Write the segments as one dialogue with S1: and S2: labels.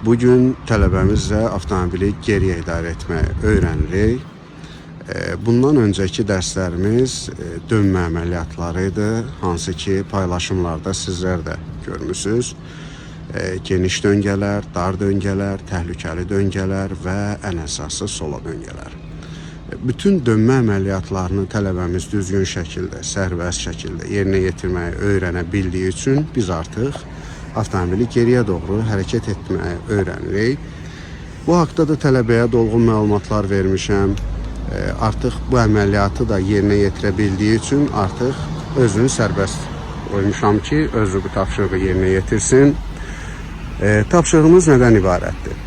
S1: Bugün tələbəmizlə avtomobili geriyə idarə etməyi öyrənirik. Bundan öncəki dərslərimiz dönmə əməliyyatları idi, hansı ki paylaşımlarda sizlər də görmüsünüz. Geniş döngələr, dar döngələr, təhlükəli döngələr və ən əsası sola döngələr. Bütün dönmə əməliyyatlarını tələbəmiz düzgün şəkildə, sərbəst şəkildə yerinə yetirməyi öyrənə bildiyi üçün biz artıq avtomobili geriyə doğru hərəkət etməyi öyrənirik. Bu haqda da tələbəyə dolğun məlumatlar vermişəm. Artıq bu əməliyyatı da yerinə yetirə bildiyi üçün artıq özünü sərbəst qoymuşam ki, özü bu tapşırığı yerinə yetirsin. Tapşırığımız nədən ibarətdir?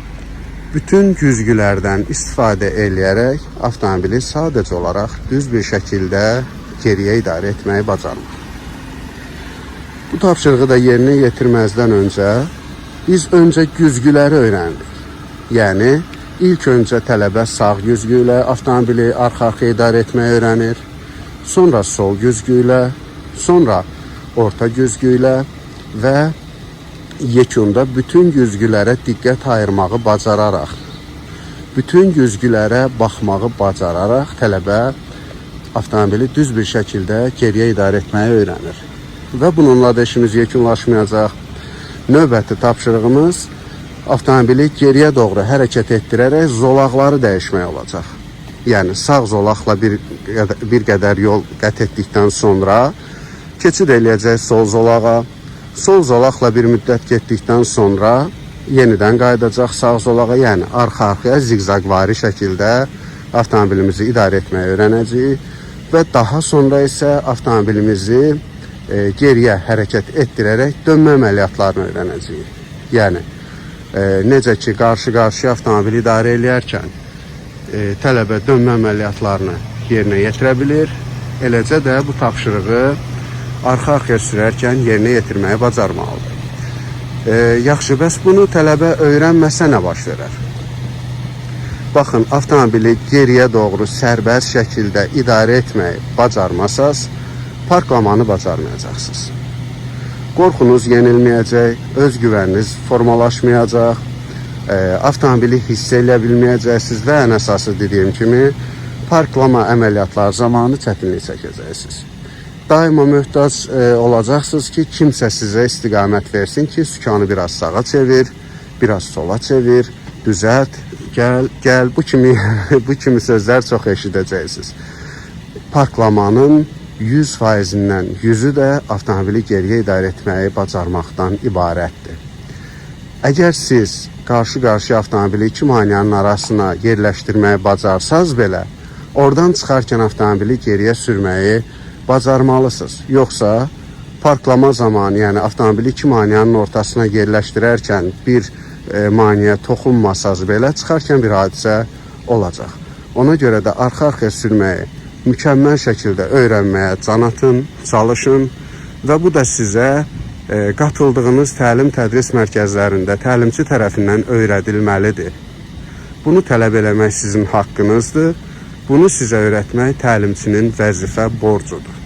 S1: Bütün güzgülərdən istifadə eləyərək avtomobili sadəcə olaraq düz bir şəkildə geriyə idarə etməyi bacarmaq. Bu tapşırığı da yerinə yetirməzdən öncə biz öncə güzgüləri öyrəndik. Yəni ilk öncə tələbə sağ güzgü ilə avtomobili arxa-arxaya idarə etməyi öyrənir. Sonra sol güzgü ilə, sonra orta güzgü ilə və yekunda bütün güzgülərə diqqət ayırmağı bacararaq, bütün güzgülərə baxmağı bacararaq tələbə avtomobili düz bir şəkildə geriyə idarə etməyi öyrənir. Və bununla da işimiz yekunlaşmayacaq. Növbəti tapşırığımız avtomobili geriyə doğru hərəkət etdirərək zolaqları dəyişmək olacaq. Yəni sağ zolaqla bir qədər yol qət etdikdən sonra keçid eləyəcək sol zolağa. Sol zolaqla bir müddət getdikdən sonra yenidən qayıdacaq sağ zolağa, yəni arxa-arxaya ziqzaqvari şəkildə avtomobilimizi idarə etməyi öyrənəcəyik və daha sonra isə avtomobilimizi geriyə hərəkət etdirərək dönmə əməliyyatlarını öyrənəcəyik. Yəni necə ki qarşı-qarşıya avtomobili idarə eləyərkən tələbə dönmə əməliyyatlarını yerinə yetirə bilir, eləcə də bu tapşırığı arxa-arxaya sürərkən yerinə yetirməyi bacarmalıdır. Yaxşı, bəs bunu tələbə öyrənməsə nə baş verər? Baxın, avtomobili geriyə doğru sərbəst şəkildə idarə etməyi bacarmasaz, parklamanı bacarmayacaqsınız. Qorxunuz yenilməyəcək, özgüvəniniz formalaşmayacaq, avtomobili hiss eləyə bilməyəcəksiniz və ən əsası dediyim kimi parklama əməliyyatları zamanı çətinlik çəkəcəksiniz. Daima möhtac olacaqsınız ki, kimsə sizə istiqamət versin ki, sükanı biraz sağa çevir, biraz sola çevir, düzəlt, gəl, gəl. Bu kimi bu kimi sözlər çox eşidəcəksiniz. Parklamanın 100%-dən 100-ü də avtomobili geriyə idarə etməyi bacarmaqdan ibarətdir. Əgər siz qarşı-qarşıya avtomobili iki maneənin arasına yerləşdirməyi bacarsaz belə, oradan çıxarkən avtomobili geriyə sürməyi bacarmalısınız. Yoxsa parklama zamanı, yəni avtomobili iki maneənin ortasına yerləşdirərkən bir maneəyə toxunmasaz belə, çıxarkən bir hadisə olacaq. Ona görə də arxa-arxaya sürməyi mükəmməl şəkildə öyrənməyə can atın, çalışın və bu da sizə qatıldığınız təlim-tədris mərkəzlərində təlimçi tərəfindən öyrədilməlidir. Bunu tələb eləmək sizin haqqınızdır. Bunu sizə öyrətmək təlimçinin vəzifə borcudur.